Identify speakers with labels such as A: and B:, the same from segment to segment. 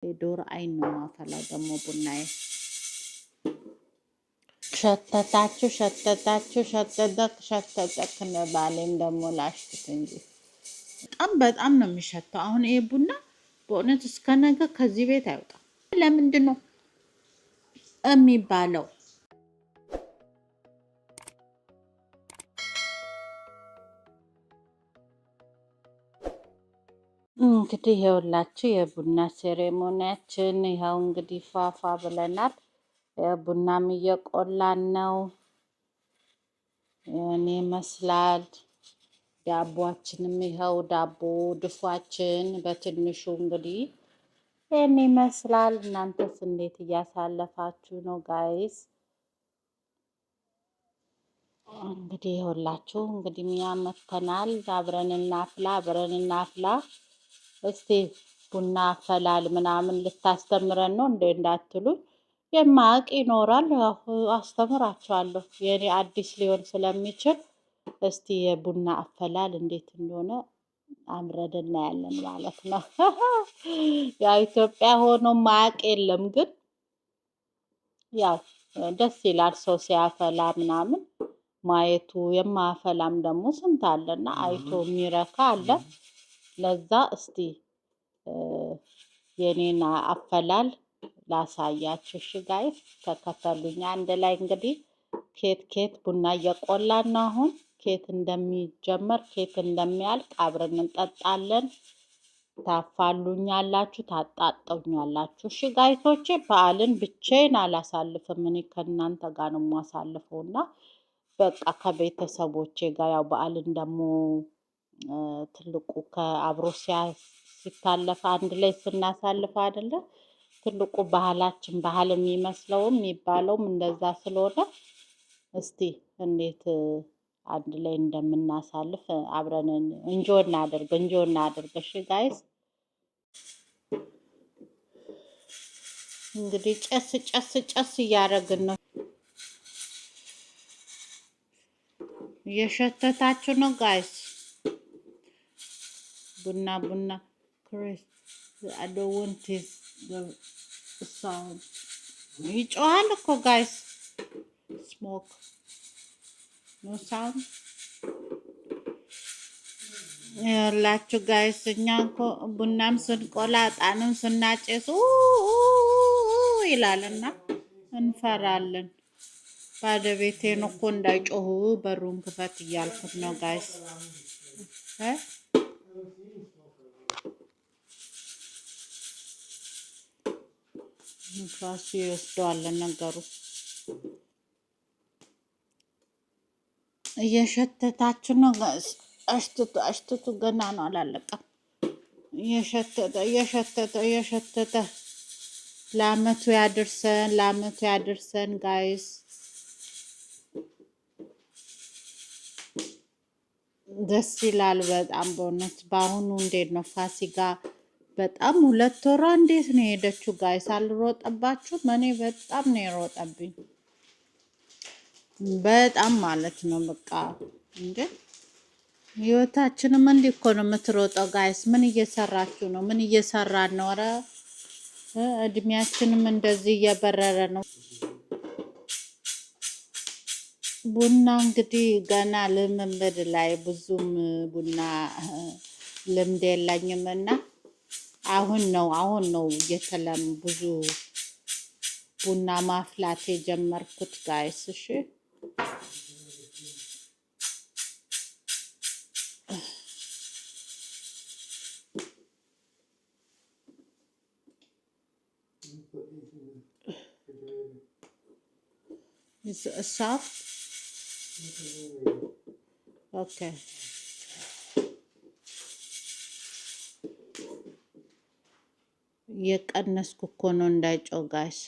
A: የዶሮ አይን ነው ማፈላው ደግሞ ቡናዬ። ሸተታችሁ ሸተታችሁ ሸተተክ ሸተተክ ነው። ባሌም ደግሞ ላሽትት እንጂ በጣም በጣም ነው የሚሸተው። አሁን ይሄ ቡና በእውነት እስከ ነገ ከዚህ ቤት አይወጣም። ለምንድን ነው የሚባለው? እንግዲህ ይኸውላችሁ የቡና ceremony ያችን ይኸው እንግዲህ ፏፏ ብለናል። ቡናም እየቆላን ነው። እኔ ይመስላል ዳቦአችንም ይኸው ዳቦ ድፏችን በትንሹ እንግዲህ ይህን ይመስላል። እናንተስ እንዴት እያሳለፋችሁ ነው guys? እንግዲህ ይኸውላችሁ እንግዲህ እኛ መተናል። አብረን እናፍላ፣ አብረን እናፍላ። እስቲ ቡና አፈላል ምናምን ልታስተምረን ነው እንዴ እንዳትሉኝ፣ የማያውቅ ይኖራል። ያው አስተምራችኋለሁ። የኔ አዲስ ሊሆን ስለሚችል እስቲ የቡና አፈላል እንዴት እንደሆነ አምረን እናያለን ማለት ነው። ያው ኢትዮጵያ ሆኖ ማያውቅ የለም፣ ግን ያው ደስ ይላል ሰው ሲያፈላ ምናምን ማየቱ። የማያፈላም ደግሞ ስንት አለና አይቶ የሚረካ አለ። ለዛ እስቲ የኔን አፈላል ላሳያችሁ። እሺ guys ተከተሉኝ። አንድ ላይ እንግዲህ ኬት ኬት ቡና እየቆላን ነው አሁን። ኬት እንደሚጀመር ኬት እንደሚያልቅ አብረን እንጠጣለን። ታፋሉኛላችሁ፣ ታጣጠውኛላችሁ። እሺ guys ኦቼ በዓልን ብቻዬን አላሳልፍም። እኔ ከእናንተ ጋር ነው የማሳልፈው እና በቃ ከቤተሰቦቼ ጋር ያው በዓልን ደግሞ ትልቁ ከአብሮ ሲታለፍ አንድ ላይ ስናሳልፍ አይደለ ትልቁ ባህላችን ባህል የሚመስለውም የሚባለውም እንደዛ ስለሆነ እስቲ እንዴት አንድ ላይ እንደምናሳልፍ አብረን enjoy እናድርግ፣ enjoy እናድርግ። እሺ guys እንግዲህ ጨስ ጨስ ጨስ እያደረግን ነው። እየሸተታችሁ ነው guys። ቡና ቡና ክሪስ I don't want this the sound። ይጮሃል እኮ guys። Smoke, no sound ያላችሁ guys። እኛ እኮ ቡናም ስንቆላ እጣንም ስናጨስ ይላልና እንፈራለን። ባለቤቴን እኮ እንዳይጮሁ በሩን ክፈት እያልኩት ነው guys እ ንፋሱ ይወስደዋል ነገሩ። እየሸተታችሁ ነው guys። አሽትቱ አሽትቱ፣ ገና ነው አላለቀም። እየሸተተ እየሸተተ እየሸተተ። ለአመቱ ያድርሰን፣ ለአመቱ ያድርሰን guys። ደስ ይላል በጣም በእውነት። በአሁኑ እንዴት ነው ፋሲካ? በጣም 2 ወሯ እንዴት ነው የሄደችው guys? አልሮጠባችሁም? እኔ በጣም ነው የሮጠብኝ፣ በጣም ማለት ነው። በቃ እንዴ ህይወታችንም እንዲህ እኮ ነው የምትሮጠው guys። ምን እየሰራችሁ ነው? ምን እየሰራን ነው? ኧረ እድሜያችንም እንደዚህ እየበረረ ነው። ቡና እንግዲህ ገና ልምምድ ላይ፣ ብዙም ቡና ልምድ የለኝም እና አሁን ነው እየተለም ብዙ ቡና ማፍላት የጀመርኩት guys። እሺ።
B: Put these in the refrigerator.
A: Is it soft? Okay. እየቀነስኩ እኮ ነው እንዳይጮህ guys፣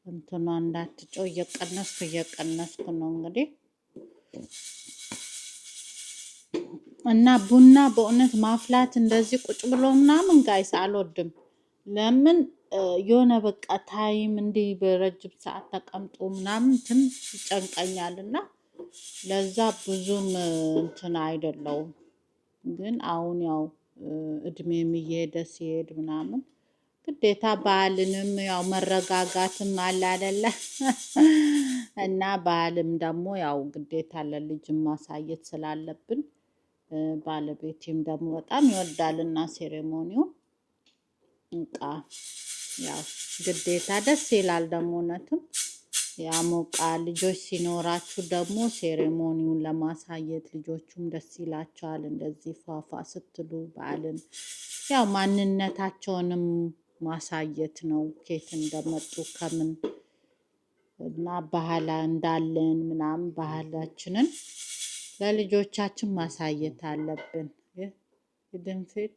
A: እንትኗ እንዳትጮህ እየቀነስኩ እየቀነስኩ ነው እንግዲህ። እና ቡና በእውነት ማፍላት እንደዚህ ቁጭ ብሎ ምናምን guys አልወድም። ለምን የሆነ በቃ time እንዲህ በረጅም ሰዓት ተቀምጦ ምናምን እንትን ይጨንቀኛል እና ለዛ ብዙም እንትን አይደለውም። ግን አሁን ያው እድሜም እየሄደ ሲሄድ ምናምን ግዴታ ባህልንም ያው መረጋጋትም አለ አይደለ? እና ባህልም ደግሞ ያው ግዴታ ለልጅም ማሳየት ስላለብን ባለቤቴም ደግሞ በጣም ይወዳልና ceremony ውን በቃ ያው ግዴታ ደስ ይላል ደግሞ እውነትም ያሞቃል። ልጆች ሲኖራችሁ ደግሞ ceremony ውን ለማሳየት ልጆቹም ደስ ይላቸዋል። እንደዚህ ፏፏ ስትሉ በዓልን ያው ማንነታቸውንም ማሳየት ነው፣ ኬት እንደመጡ ከምን እና ባህል እንዳለን ምናምን ባህላችንን ለልጆቻችን ማሳየት አለብን። You didn't fit?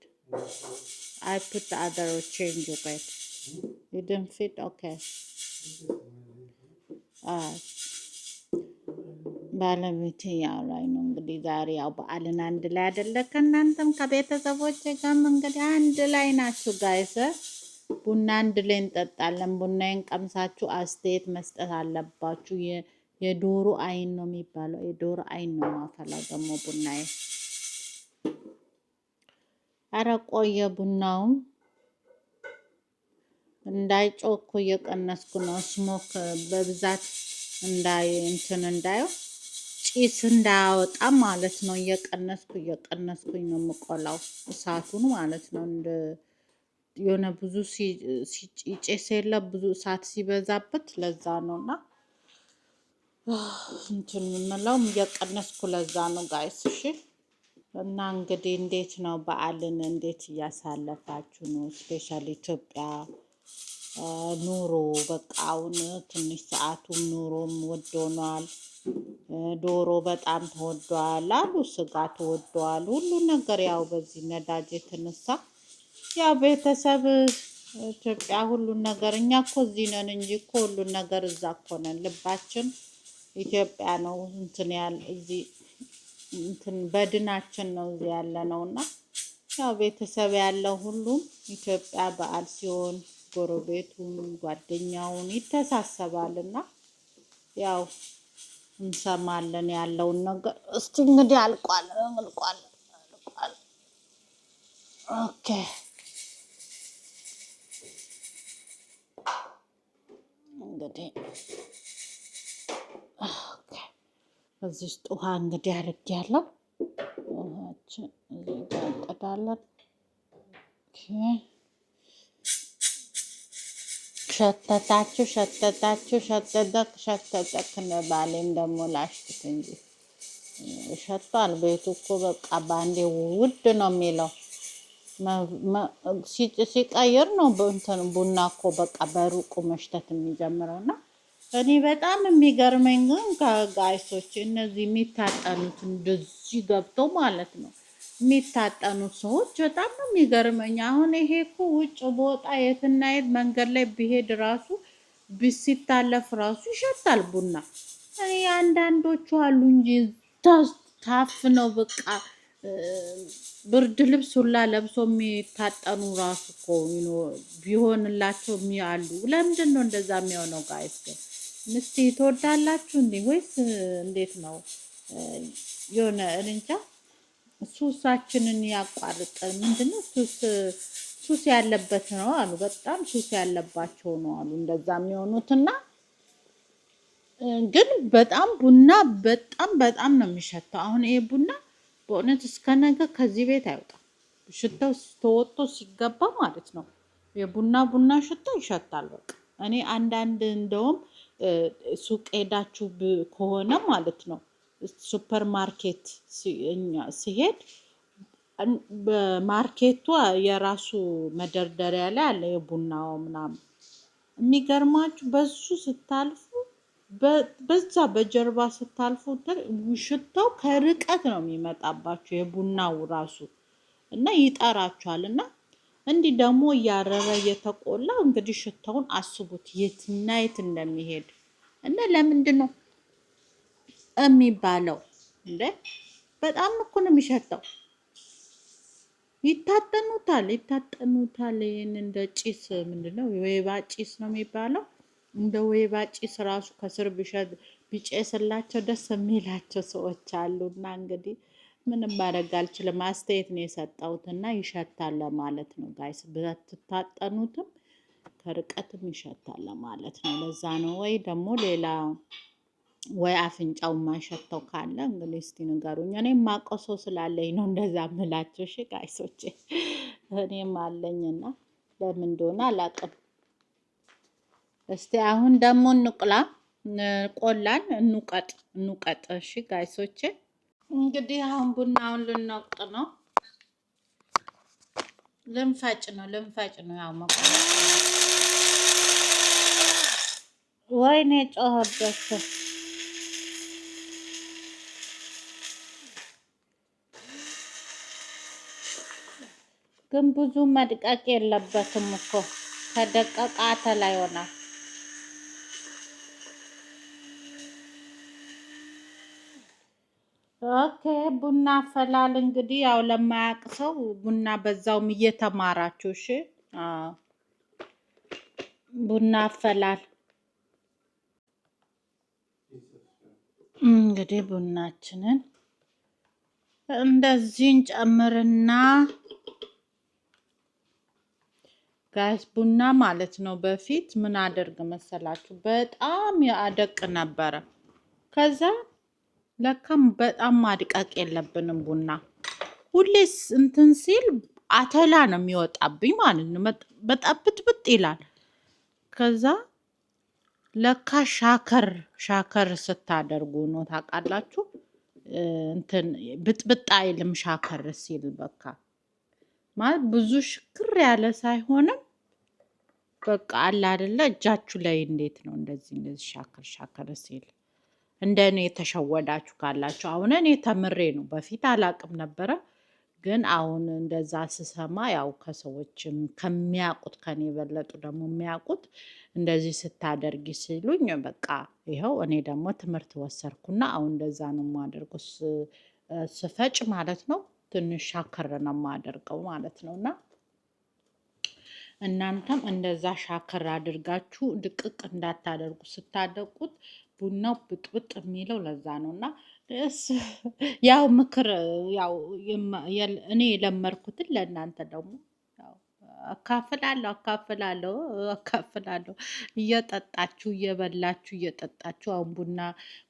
A: I put the other change it. You didn't fit? Okay. አይ ባለቤቴ ያው ላይ ነው እንግዲህ ዛሬ ያው በዓልን አንድ ላይ አይደለ ከእናንተም ከቤተሰቦች ጋርም እንግዲህ አንድ ላይ ናችሁ guys። ቡና አንድ ላይ እንጠጣለን። ቡናዬን ቀምሳችሁ አስተያየት መስጠት አለባችሁ። የዶሮ አይን ነው የሚባለው። የዶሮ አይን ነው ማፈላው ደግሞ ቡናዬ። አረ ቆየ ቡናውም እንዳይጮህ እኮ እየቀነስኩ ነው። Smoke በብዛት እንዳይ እንትን እንዳየው ጭስ እንዳያወጣ ማለት ነው። እየቀነስኩ እየቀነስኩኝ ነው የምቆላው እሳቱን ማለት ነው። እንደ የሆነ ብዙ ይጨስ የለ ብዙ እሳት ሲበዛበት ለዛ ነው እና እንትን የምለው እየቀነስኩ ለዛ ነው guys። እሺ እና እንግዲህ እንዴት ነው በዓልን እንዴት እያሳለፋችሁ ነው? Especially ኢትዮጵያ ኑሮ በቃ አሁን ትንሽ ሰዓቱም ኑሮም ውድ ሆኗል። ዶሮ በጣም ተወዷል አሉ፣ ስጋ ተወዷል፣ ሁሉ ነገር ያው በዚህ ነዳጅ የተነሳ ያው ቤተሰብ ኢትዮጵያ ሁሉን ነገር እኛ እኮ እዚህ ነን እንጂ እኮ ሁሉን ነገር እዛ እኮ ነን። ልባችን ኢትዮጵያ ነው። እንትን ያል እዚህ እንትን በድናችን ነው እዚህ ያለ ነው እና ያው ቤተሰብ ያለው ሁሉም ኢትዮጵያ በዓል ሲሆን ጎረቤቱን ጓደኛውን ይተሳሰባል እና ያው እንሰማለን ያለውን ነገር። እስቲ እንግዲህ አልቋል አልቋል አልቋል። Okay እንግዲህ okay፣ እዚህ ውስጥ ውሃ እንግዲህ አድርጌያለሁ። ውሃችን እዚህ ጋር እንጥዳለን። Okay ሸተታችሁ ሸተታችሁ ሸተተክ ሸተተክ ነው። ባሌም ደግሞ ላሽትት እንጂ ሸቷል። ቤቱ እኮ በቃ በአንዴ ውድ ነው የሚለው ሲቀይር ነው እንትን ቡና እኮ በቃ በሩቁ መሽተት የሚጀምረው። እና እኔ በጣም የሚገርመኝ ግን guys ኦች እነዚህ የሚታጠኑት እንደዚህ ገብተው ማለት ነው የሚታጠኑት ሰዎች በጣም ነው የሚገርመኝ። አሁን ይሄ እኮ ውጭ በወጣ የትና የት መንገድ ላይ ቢሄድ ራሱ ሲታለፍ ራሱ ይሸታል ቡና። እኔ አንዳንዶቹ አሉ እንጂ ታፍነው በቃ ብርድ ልብስ ሁላ ለብሶ የሚታጠኑ ራሱ እኮ ቢሆንላቸው አሉ። ለምንድን ነው እንደዛ የሚሆነው? Guys ግን እስቲ ትወዳላችሁ እንዴ ወይስ እንዴት ነው? የሆነ እንጃ ሱሳችንን ያቋርጥ ምንድነው ሱስ ሱስ ያለበት ነው አሉ። በጣም ሱስ ያለባቸው ነው አሉ እንደዛ የሚሆኑትና ግን በጣም ቡና በጣም በጣም ነው የሚሸተው። አሁን ይሄ ቡና በእውነት እስከ ነገ ከዚህ ቤት አይወጣም። ሽታው ተወጥቶ ሲገባ ማለት ነው የቡና ቡና ሽታ ይሸታል። በቃ እኔ አንዳንድ እንደውም ሱቅ ሄዳችሁ ከሆነ ማለት ነው ሱፐር ማርኬት ሲሄድ በ market ኡ የራሱ መደርደሪያ ላይ አለ የቡናው ምናምን። የሚገርማችሁ በሱ ስታልፉ በዛ በጀርባ ስታልፉ ሽታው ከርቀት ነው የሚመጣባችሁ የቡናው ራሱ እና ይጠራችኋል። እና እንዲህ ደግሞ እያረረ እየተቆላ እንግዲህ ሽታውን አስቡት የትና የት እንደሚሄድ። እና ለምንድን ነው የሚባለው እንዴ? በጣም እኮ ነው የሚሸተው። ይታጠኑታል ይታጠኑታል። ይህን እንደ ጭስ ምንድን ነው የወይባ ጭስ ነው የሚባለው። እንደ ወይባ ጭስ ራሱ ከስር ቢጨስላቸው ደስ የሚላቸው ሰዎች አሉ። እና እንግዲህ ምንም ማድረግ አልችልም። አስተያየት ነው የሰጠሁት እና ይሸታል ለማለት ነው guys። ብትታጠኑትም ከርቀትም ይሸታል ለማለት ነው። ለዛ ነው። ወይ ደግሞ ሌላ ወይ አፍንጫው የማይሸተው ካለ እንግዲህ እስቲ ንገሩኝ። እኔ የማውቀው ሰው ስላለኝ ነው እንደዛ ምላቸው። እሺ guys ኦቼ፣ እኔም አለኝና ለምን እንደሆነ አላውቅም። እስቲ አሁን ደግሞ እንቁላ ቆላን እንውቀጥ እንውቀጥ። እሺ guys ኦቼ፣ እንግዲህ አሁን ቡናውን ልንወቅጥ ነው፣ ልንፈጭ ነው፣ ልንፈጭ ነው። ያው መቆላት፣ ወይኔ ጮኸበት። ግን ብዙ መድቀቅ የለበትም እኮ፣ ከደቀቀ አተላ ይሆናል። Okay፣ ቡና አፈላል እንግዲህ ያው ለማያውቅ ሰው ቡና በዛውም እየተማራችሁ እሺ። አዎ ቡና አፈላል እንግዲህ ቡናችንን እንደዚህ እንጨምርና guys፣ ቡና ማለት ነው። በፊት ምን አደርግ መሰላችሁ? በጣም ያደቅ ነበረ። ከዛ ለካም በጣም ማድቀቅ የለብንም ቡና። ሁሌ እንትን ሲል አተላ ነው የሚወጣብኝ ማለት ነው። በጣም ብጥብጥ ይላል። ከዛ ለካ shaker shaker ስታደርጉ ነው ታውቃላችሁ። እንትን ብጥብጥ አይልም shaker ሲል፣ በቃ ማለት ብዙ ሽክር ያለ ሳይሆንም በቃ አለ አይደለ፣ እጃችሁ ላይ እንዴት ነው እንደዚህ እንደዚህ shaker shaker ሲል፣ እንደ እኔ የተሸወዳችሁ ካላችሁ፣ አሁን እኔ ተምሬ ነው፣ በፊት አላቅም ነበረ። ግን አሁን እንደዛ ስሰማ ያው ከሰዎችም ከሚያውቁት ከኔ የበለጡ ደግሞ የሚያውቁት እንደዚህ ስታደርጊ ሲሉኝ በቃ ይኸው እኔ ደግሞ ትምህርት ወሰድኩና አሁን እንደዛ ነው የማደርገው። ስፈጭ ማለት ነው ትንሽ shaker ነው የማደርገው ማለት ነው። እና እናንተም እንደዛ shaker አድርጋችሁ ድቅቅ እንዳታደርጉ። ስታደቁት ቡናው ብጥብጥ የሚለው ለዛ ነው። እና ያው ምክር ያው እኔ የለመድኩትን ለእናንተ ደግሞ ያው አካፍላለሁ አካፍላለሁ አካፍላለሁ። እየጠጣችሁ እየበላችሁ እየጠጣችሁ፣ አሁን ቡና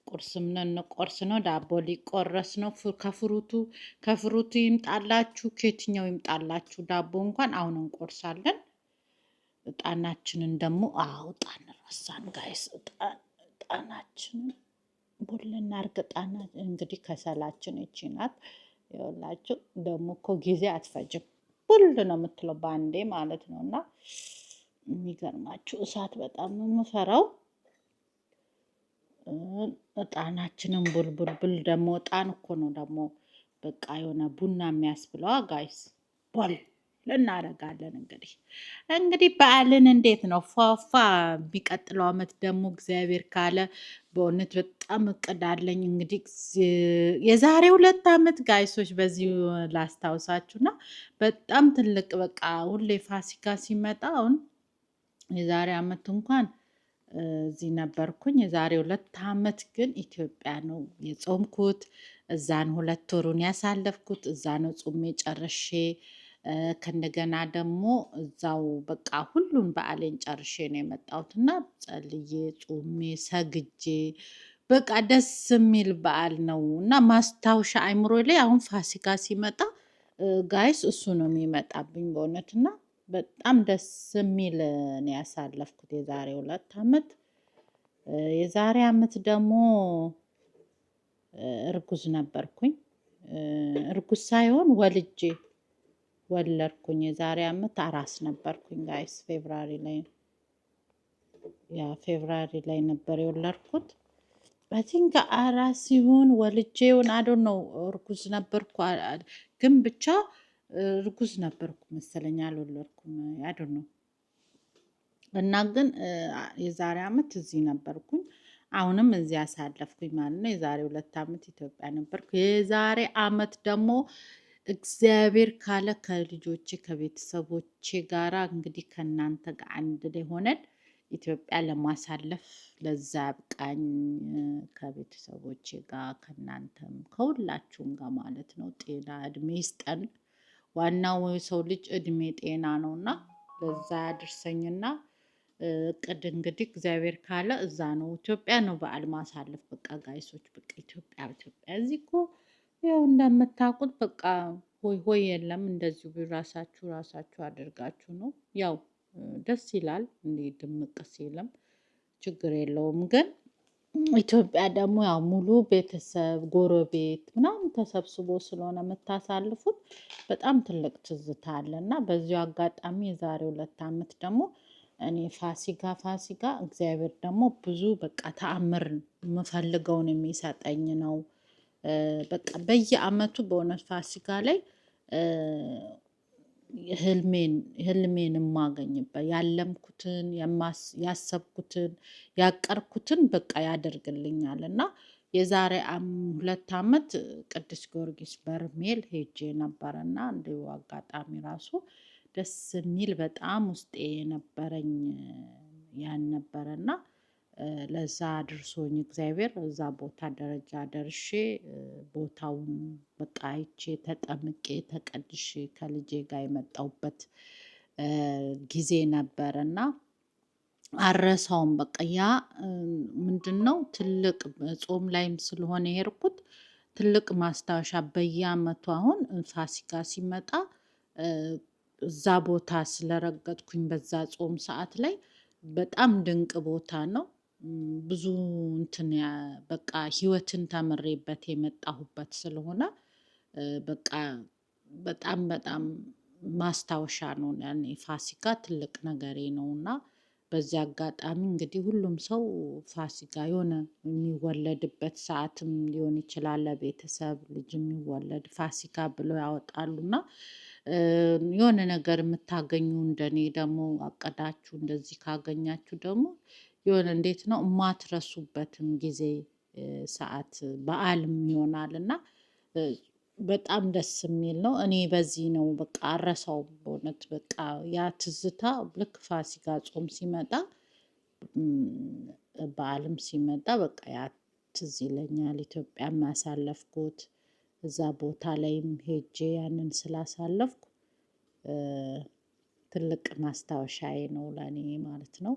A: ቁርስም ቆርስ ነው፣ ዳቦ ሊቆረስ ነው። ከ fruit ኡ ይምጣላችሁ፣ ከየትኛው ይምጣላችሁ። ዳቦ እንኳን አሁን እንቆርሳለን። እጣናችንን ደግሞ፣ አዎ እጣን ረሳን guys። እጣናችንን ቡል እናድርግ። እጣና እንግዲህ ከሰላችን ይቺ ናት። ይኸውላችሁ ደግሞ እኮ ጊዜ አትፈጅም፣ ቡል ነው የምትለው በአንዴ ማለት ነው። እና የሚገርማችሁ እሳት በጣም ነው የምፈራው። እጣናችንን ቡል ቡል ቡል። ደግሞ እጣን እኮ ነው ደግሞ በቃ የሆነ ቡና የሚያስብለዋ guys። ቦል እናደርጋለን። እንግዲህ በዓልን እንዴት ነው ፏፏ። የሚቀጥለው ዓመት ደግሞ እግዚአብሔር ካለ በእውነት በጣም እቅድ አለኝ። እንግዲህ የዛሬ 2 ዓመት guys ኦች በዚህ ላስታውሳችሁ እና በጣም ትልቅ በቃ ሁሌ ፋሲካ ሲመጣ፣ አሁን የዛሬ ዓመት እንኳን እዚህ ነበርኩኝ። የዛሬ 2 ዓመት ግን ኢትዮጵያ ነው የጾምኩት። እዛን 2 ወሩን ያሳለፍኩት እዛ ነው ጾሜ ጨርሼ፣ ከእንደገና ደግሞ እዛው በቃ ሁሉን በዓሌን ጨርሼ ነው የመጣሁት እና ጸልዬ ጾሜ ሰግጄ በቃ ደስ የሚል በዓል ነው እና ማስታወሻ አይምሮ ላይ አሁን ፋሲካ ሲመጣ guys እሱ ነው የሚመጣብኝ በእውነት። እና በጣም ደስ የሚል ነው ያሳለፍኩት የዛሬ 2 ዓመት። የዛሬ ዓመት ደግሞ እርጉዝ ነበርኩኝ። እርጉዝ ሳይሆን ወልጄ ወለድኩኝ። የዛሬ ዓመት አራስ ነበርኩኝ guys። February ላይ፣ yeah February ላይ ነበር የወለድኩት። I think አራስ ሲሆን ወልጄ ይሁን I don't know፣ እርጉዝ ነበርኩ ግን ብቻ እርጉዝ ነበርኩ መሰለኝ፣ አልወለድኩም። I don't know። እና ግን የዛሬ ዓመት እዚህ ነበርኩኝ። አሁንም እዚህ ያሳለፍኩኝ ማለት ነው። የዛሬ 2 ዓመት ኢትዮጵያ ነበርኩ። የዛሬ ዓመት ደግሞ እግዚአብሔር ካለ ከልጆቼ ከቤተሰቦቼ ጋራ እንግዲህ ከእናንተ ጋር አንድ ላይ ሆነን ኢትዮጵያ ለማሳለፍ ለዛ አብቃኝ። ከቤተሰቦቼ ጋር ከእናንተም ከሁላችሁም ጋር ማለት ነው። ጤና እድሜ ይስጠን። ዋናው የሰው ልጅ እድሜ ጤና ነው እና ለዛ ያድርሰኝና እቅድ እንግዲህ እግዚአብሔር ካለ እዛ ነው ኢትዮጵያ ነው በዓል ማሳለፍ። በቃ guys ኦች በቃ ኢትዮጵያ ኢትዮጵያ። እዚህ እኮ ያው እንደምታውቁት በቃ ሆይ ሆይ የለም። እንደዚሁ ራሳችሁ ራሳችሁ አድርጋችሁ ነው። ያው ደስ ይላል እንዲህ ድምቅ ሲልም ችግር የለውም። ግን ኢትዮጵያ ደግሞ ያው ሙሉ ቤተሰብ ጎረቤት ምናምን ተሰብስቦ ስለሆነ የምታሳልፉት በጣም ትልቅ ትዝታ አለ። እና በዚሁ አጋጣሚ የዛሬ 2 ዓመት ደግሞ እኔ ፋሲካ ፋሲካ እግዚአብሔር ደግሞ ብዙ በቃ ተአምር የምፈልገውን የሚሰጠኝ ነው። በቃ በየአመቱ በእውነት ፋሲካ ላይ ህልሜን ህልሜን የማገኝበት፣ ያለምኩትን፣ ያሰብኩትን፣ ያቀድኩትን በቃ ያደርግልኛል። እና የዛሬ 2 ዓመት ቅዱስ ጊዮርጊስ በርሜል ሄጄ ነበረ እና እንዲሁ አጋጣሚ ራሱ ደስ የሚል በጣም ውስጤ የነበረኝ ያን ነበረ። እና ለዛ አድርሶኝ እግዚአብሔር እዛ ቦታ ደረጃ ደርሼ ቦታውን በቃ አይቼ ተጠምቄ ተቀድሼ ከልጄ ጋር የመጣሁበት ጊዜ ነበር እና አረሳውም። በቃ ያ ምንድን ነው ትልቅ ጾም ላይም ስለሆነ የሄድኩት ትልቅ ማስታወሻ። በየአመቱ አሁን ፋሲካ ሲመጣ እዛ ቦታ ስለረገጥኩኝ በዛ ጾም ሰዓት ላይ በጣም ድንቅ ቦታ ነው። ብዙ እንትን በቃ ህይወትን ተምሬበት የመጣሁበት ስለሆነ በቃ በጣም በጣም ማስታወሻ ነው። ለእኔ ፋሲካ ትልቅ ነገሬ ነው። እና በዚህ አጋጣሚ እንግዲህ ሁሉም ሰው ፋሲካ የሆነ የሚወለድበት ሰዓትም ሊሆን ይችላል። ለቤተሰብ ልጅ የሚወለድ ፋሲካ ብለው ያወጣሉና የሆነ ነገር የምታገኙ እንደኔ ደግሞ አቅዳችሁ እንደዚህ ካገኛችሁ ደግሞ የሆነ እንዴት ነው የማትረሱበትም ጊዜ ሰዓት በዓልም ይሆናል እና በጣም ደስ የሚል ነው። እኔ በዚህ ነው በቃ አረሳውም። በእውነት በቃ ያ ትዝታ ልክ ፋሲካ ጾም ሲመጣ በዓልም ሲመጣ በቃ ያ ትዝ ይለኛል። ኢትዮጵያም ያሳለፍኩት እዛ ቦታ ላይም ሄጄ ያንን ስላሳለፍኩ ትልቅ ማስታወሻዬ ነው ለእኔ ማለት ነው።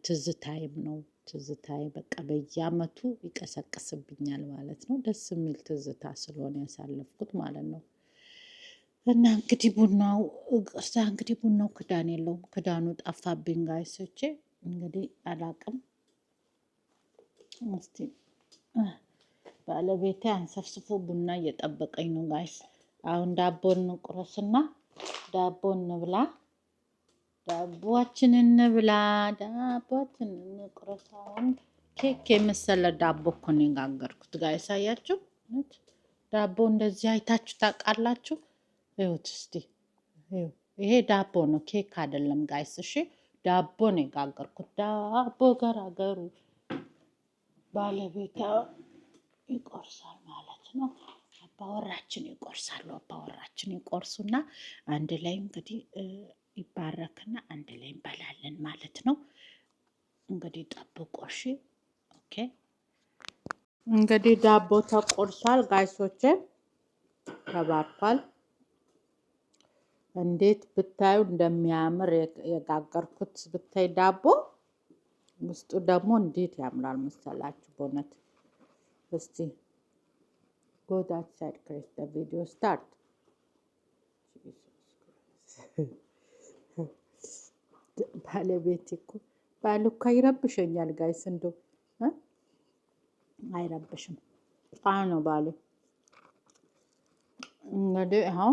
A: ትዝታዬም ነው። ትዝታዬ በቃ በየአመቱ ይቀሰቅስብኛል ማለት ነው። ደስ የሚል ትዝታ ስለሆነ ያሳለፍኩት ማለት ነው። እና እንግዲህ ቡናው እዛ እንግዲህ ቡናው ክዳን የለውም። ክዳኑ ጠፋብኝ guys ኦቼ። እንግዲህ አላቅም። እስቲ ባለቤቴ አንሰፍስፎ ቡና እየጠበቀኝ ነው guys። አሁን ዳቦ እንቁረስና ዳቦ እንብላ። ዳቦአችንን እንብላ። ዳቦአችንን እንቁረስ። አሁን ኬክ የመሰለ ዳቦ እኮ ነው የጋገርኩት guys። አያችሁ? ዳቦ እንደዚህ አይታችሁ ታውቃላችሁ? ይኸውት እስቲ፣ ይሄ ዳቦ ነው፣ ኬክ አይደለም guys። እሺ ዳቦ ነው የጋገርኩት። ዳቦ ገራገሩ ባለቤቴ ይቆርሳል ማለት ነው። አባወራችን ይቆርሳሉ። አባወራችን ይቆርሱና አንድ ላይ እንግዲህ ይባረክና አንድ ላይ እንበላለን ማለት ነው። እንግዲህ ጠብቆ እሺ። Okay እንግዲህ ዳቦ ተቆርሷል guys ኦቼ፣ ተባርኳል። እንዴት ብታዩ እንደሚያምር የጋገርኩት ብታይ ዳቦ ውስጡ ደግሞ እንዴት ያምራል መሰላችሁ በእውነት። እስቲ go that side, Chris, the video start. Jesus Christ. ባለቤቴ እኮ ባል እኮ ይረብሸኛል guys፣ እንደው አይረብሽም። ጣም ነው ባሌ። እንግዲህ ይኸው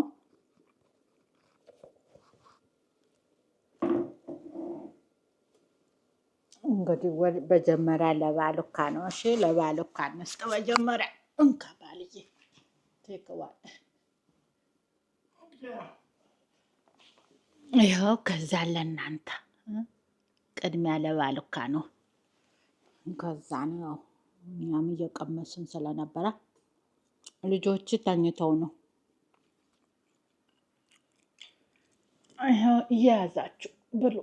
A: እንግዲህ መጀመሪያ ለባሉካ ነው። እሺ ለባሉካ እንስጥ መጀመሪያ። እንካ ባልዬ፣ take one። ይኸው ከዛ ለእናንተ ቅድሚያ ለባሉካ ነው። ከዛ ነው እኛም እየቀመስን ስለነበረ ልጆች ተኝተው ነው። ይኸው እየያዛችሁ ብሉ።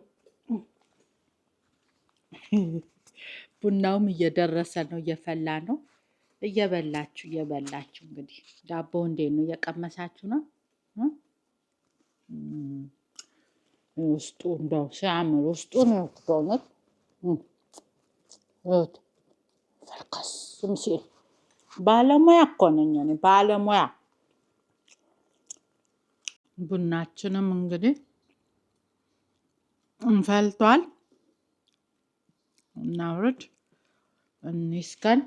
A: ቡናውም እየደረሰ ነው፣ እየፈላ ነው። እየበላችሁ እየበላችሁ እንግዲህ ዳቦ እንዴት ነው? እየቀመሳችሁ ነው? ውስጡ እንደው ሲያምር ውስጡ ነው በእውነት ፈልከስም ሲል ባለሙያ እኮ ነኝ እኔ ባለሙያ። ቡናችንም እንግዲህ እንፈልቷል። እናውርድ እንስከን።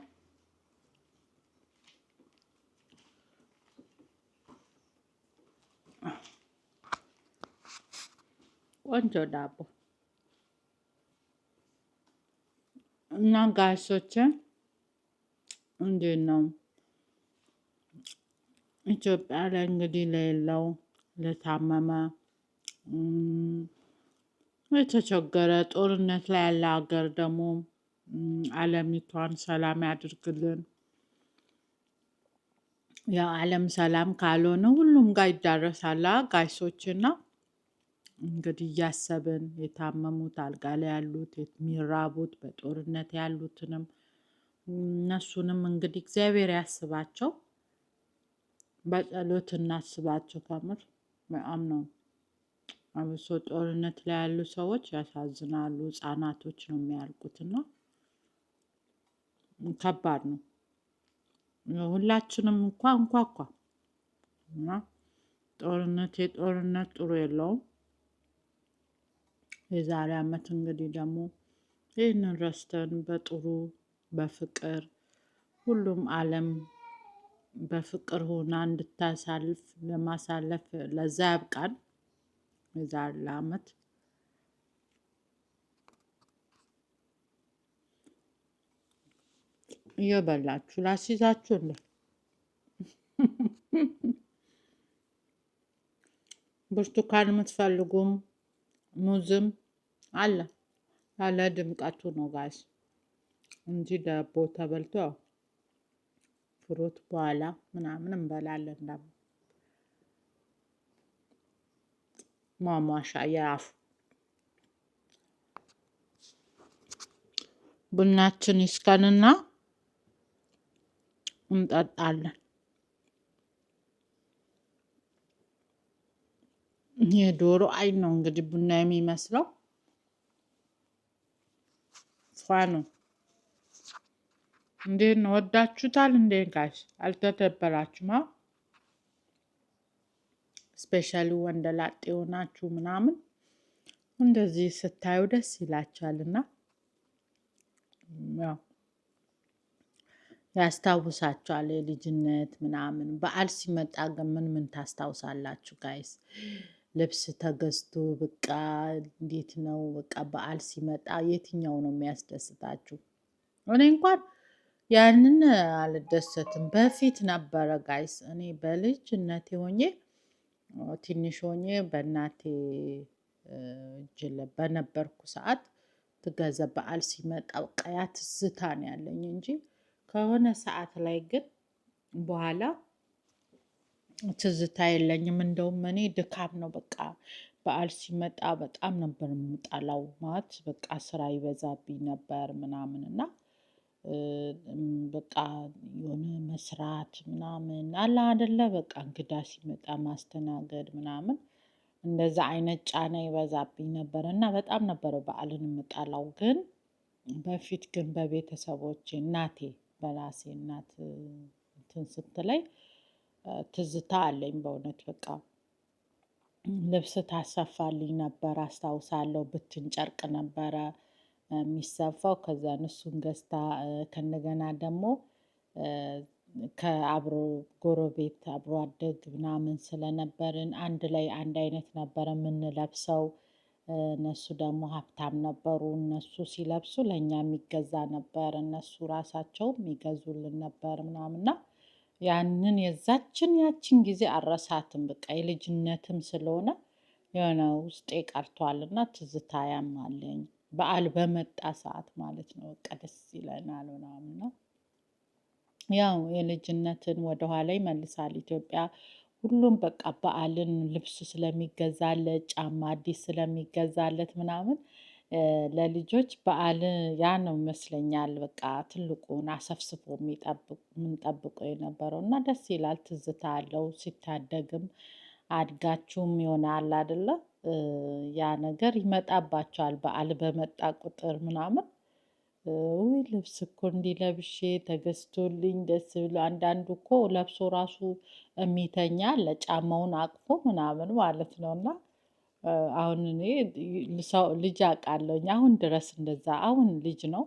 A: ቆንጆ ዳቦ እና guys ኦች እንዴት ነው? ኢትዮጵያ ላይ እንግዲህ ለሌለው፣ ለታመመ፣ የተቸገረ፣ ጦርነት ላይ ያለ ሀገር ደግሞ ዓለሚቷን ሰላም ያድርግልን። ያው ዓለም ሰላም ካልሆነ ሁሉም ጋር ይዳረሳል guys ኦች። እና እንግዲህ እያሰብን የታመሙት፣ አልጋ ላይ ያሉት፣ የሚራቡት፣ በጦርነት ያሉትንም እነሱንም እንግዲህ እግዚአብሔር ያስባቸው፣ በጸሎት እናስባቸው። ከምር በጣም ነው። አብሶ ጦርነት ላይ ያሉ ሰዎች ያሳዝናሉ። ህጻናቶች ነው የሚያልቁት እና ከባድ ነው። ሁላችንም እንኳ እና ጦርነት የጦርነት ጥሩ የለውም። የዛሬ ዓመት እንግዲህ ደግሞ ይህንን ረስተን በጥሩ በፍቅር ሁሉም ዓለም በፍቅር ሆና እንድታሳልፍ ለማሳለፍ ለዛ ያብቃን። የዛሬ ዓመት እየበላችሁ ላስይዛችሁ እንደ ብርቱካን የምትፈልጉም ሙዝም አለ። ያለ ድምቀቱ ነው guys እንጂ ዳቦ ተበልቶ fruit በኋላ ምናምን እንበላለን። ደግሞ ማሟሻ የአፍ ቡናችን ይስከንና እንጠጣለን። የዶሮ አይን ነው እንግዲህ ቡና የሚመስለው። ፏ ነው። እንዴት ነው ወዳችሁታል? እንዴ guys አልተደበራችሁም? Specially ወንደላጤ የሆናችሁ ምናምን እንደዚህ ስታዩ ደስ ይላችኋል እና ያው ያስታውሳችኋል የልጅነት ምናምን። በዓል ሲመጣ ግን ምን ምን ታስታውሳላችሁ guys? ልብስ ተገዝቶ በቃ እንዴት ነው በቃ በዓል ሲመጣ የትኛው ነው የሚያስደስታችሁ? እኔ እንኳን ያንን አልደሰትም። በፊት ነበረ guys፣ እኔ በልጅነቴ ሆኜ ትንሽ ሆኜ በእናቴ እጅ በነበርኩ ሰዓት ትገዛ በዓል ሲመጣ በቃ ያ ትዝታ ነው ያለኝ እንጂ ከሆነ ሰዓት ላይ ግን በኋላ ትዝታ የለኝም። እንደውም እኔ ድካም ነው በቃ በዓል ሲመጣ በጣም ነበር የምጠላው። ማለት በቃ ስራ ይበዛብኝ ነበር ምናምን እና በቃ የሆነ መስራት ምናምን አለ አይደለ፣ በቃ እንግዳ ሲመጣ ማስተናገድ ምናምን እንደዛ አይነት ጫና ይበዛብኝ ነበር እና በጣም ነበረ በዓልን የምጠላው። ግን በፊት ግን በቤተሰቦቼ እናቴ በራሴ እናት እንትን ስትለኝ ትዝታ አለኝ በእውነት። በቃ ልብስ ታሰፋልኝ ነበር አስታውሳለሁ። ብትን ጨርቅ ነበረ የሚሰፋው። ከዛ እሱን ገዝታ ከእንደገና ደግሞ ከአብሮ ጎረቤት አብሮ አደግ ምናምን ስለነበርን አንድ ላይ አንድ አይነት ነበረ የምንለብሰው። እነሱ ደግሞ ሀብታም ነበሩ። እነሱ ሲለብሱ ለእኛ የሚገዛ ነበር። እነሱ ራሳቸው የሚገዙልን ነበር ምናምንና ያንን የዛችን ያችን ጊዜ አረሳትም። በቃ የልጅነትም ስለሆነ የሆነ ውስጤ ቀርቷል እና ትዝታ ያም አለኝ። በዓል በመጣ ሰዓት ማለት ነው። በቃ ደስ ይለናል ምናምን ነው። ያው የልጅነትን ወደኋላ ይመልሳል። ኢትዮጵያ ሁሉም በቃ በዓልን ልብስ ስለሚገዛለት፣ ጫማ አዲስ ስለሚገዛለት ምናምን ለልጆች በዓል ያ ነው ይመስለኛል። በቃ ትልቁን አሰፍስፎ የሚጠብቅ የምንጠብቀው የነበረው እና ደስ ይላል። ትዝታ አለው። ሲታደግም አድጋችሁም ይሆናል አይደለ? ያ ነገር ይመጣባቸዋል በዓል በመጣ ቁጥር ምናምን፣ ውይ ልብስ እኮ እንዲህ ለብሼ ተገዝቶልኝ ደስ ብሎ፣ አንዳንዱ እኮ ለብሶ ራሱ የሚተኛ አለ፣ ጫማውን አቅፎ ምናምን ማለት ነው። እና አሁን እኔ ሰው ልጅ አውቃለሁኝ አሁን ድረስ እንደዛ፣ አሁን ልጅ ነው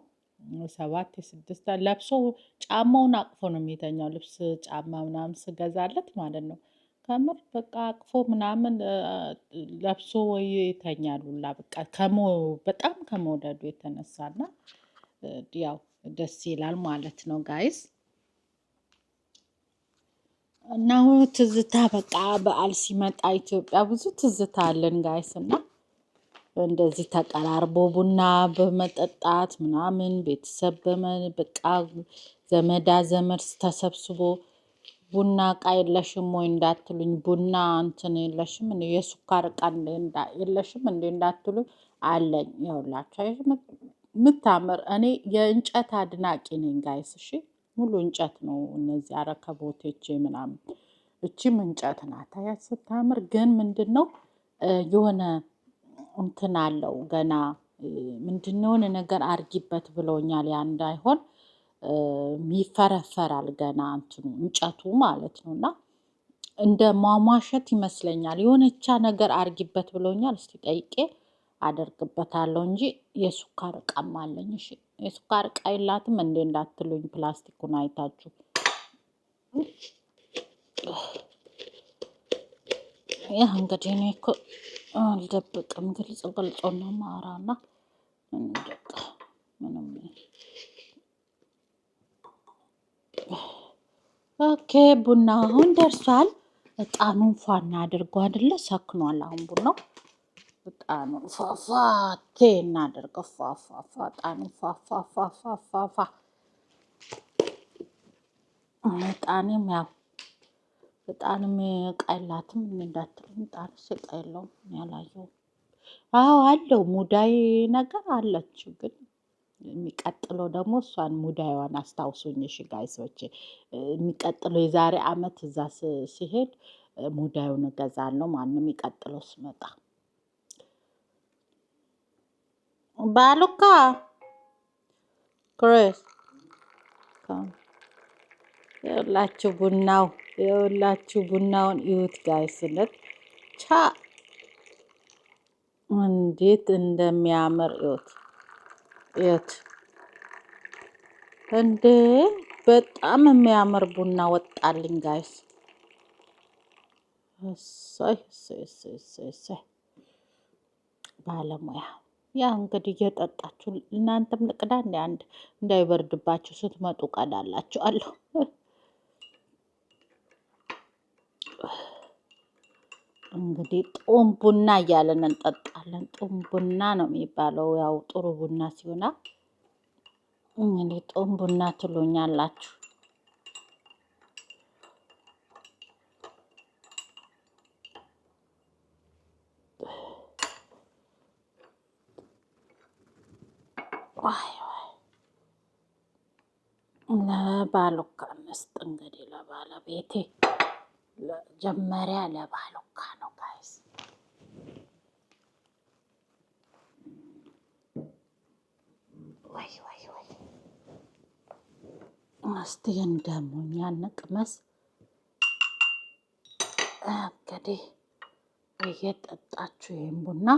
A: 7 የ6 ለብሶ ጫማውን አቅፎ ነው የሚተኛው። ልብስ ጫማ ምናምን ስገዛለት ማለት ነው። ከምር በቃ አቅፎ ምናምን ለብሶ ወይ ይተኛል ሁላ፣ በቃ በጣም ከመውደዱ የተነሳና ያው ደስ ይላል ማለት ነው guys። እና ትዝታ በቃ በዓል ሲመጣ ኢትዮጵያ ብዙ ትዝታ አለን guys። እና እንደዚህ ተቀራርቦ ቡና በመጠጣት ምናምን ቤተሰብ በቃ ዘመዳ ዘመድ ተሰብስቦ፣ ቡና እቃ የለሽም ወይ እንዳትሉኝ፣ ቡና እንትን የለሽም እንዴ፣ የስኳር እቃ የለሽም እንዴ እንዳትሉኝ፣ አለኝ። ይኸውላችሁ የምታምር፣ እኔ የእንጨት አድናቂ ነኝ guys። እሺ ሙሉ እንጨት ነው እነዚህ አረከቦቶቼ ምናምን። እቺም እንጨት ናት። አያት ስታምር። ግን ምንድን ነው የሆነ እንትን አለው ገና፣ ምንድን ነው የሆነ ነገር አርጊበት ብለውኛል። ያ እንዳይሆን ይፈረፈራል ገና እንትኑ እንጨቱ ማለት ነው። እና እንደ ሟሟሸት ይመስለኛል። የሆነቻ ነገር አርጊበት ብለውኛል። እስቲ ጠይቄ አደርግበታለሁ እንጂ የስኳር እቃም አለኝ። እሺ የስኳር እቃ የላትም እንዴ እንዳትሉኝ ፕላስቲኩን አይታችሁ። ይህ እንግዲህ እኔ እኮ አልደብቅም፣ ግልጽ ግልጹ ነው ማራና በቃ ምንም። Okay ቡና አሁን ደርሷል። እጣኑን ፏ እናድርገው አይደለ? ሰክኗል አሁን ቡናው። እጣኑን ፏፏቴ እናድርገው። ፏፏፏ እጣኑን ፏፏፏፏፏ። እጣኔም ያው እጣንም እቃ የላትም እንዳትሉኝ፣ እጣንስ እቃ የለውም፣ እኔ አላየሁም። አዎ አለው፣ ሙዳይ ነገር አለችው፣ ግን የሚቀጥለው ደግሞ እሷን ሙዳይዋን አስታውሱኝ። እሺ guys ኦቼ፣ የሚቀጥለው የዛሬ አመት እዛ ሲሄድ ሙዳዩን እገዛለሁ። ማነው የሚቀጥለው ስመጣ ባሉካ ክሪስ ይኸውላችሁ ቡናው፣ ይኸውላችሁ ቡናውን እዩት guys ነት ቻ እንዴት እንደሚያምር እዩት፣ እዩት እንዴ፣ በጣም የሚያምር ቡና ወጣልኝ guys። እሰይ እሰይ እሰይ እሰይ እሰይ ባለሙያ። ያ እንግዲህ እየጠጣችሁ እናንተም ልቅዳ እንደ አንድ እንዳይበርድባችሁ ስትመጡ ቀዳላችኋለሁ። እንግዲህ ጦም ቡና እያለን እንጠጣለን። ጦም ቡና ነው የሚባለው፣ ያው ጥሩ ቡና ሲሆና እንግዲህ ጦም ቡና ትሉኛላችሁ። ዋይ ዋይ ለባሉካ እንስጥ እንግዲህ፣ ለባለቤቴ መጀመሪያ ለባሉካ ነው guys። ወይ ወይ ወይ እስቲ ደግሞ እኛ እንቅመስ እንግዲህ፣ እየጠጣችሁ ይሄን ቡና።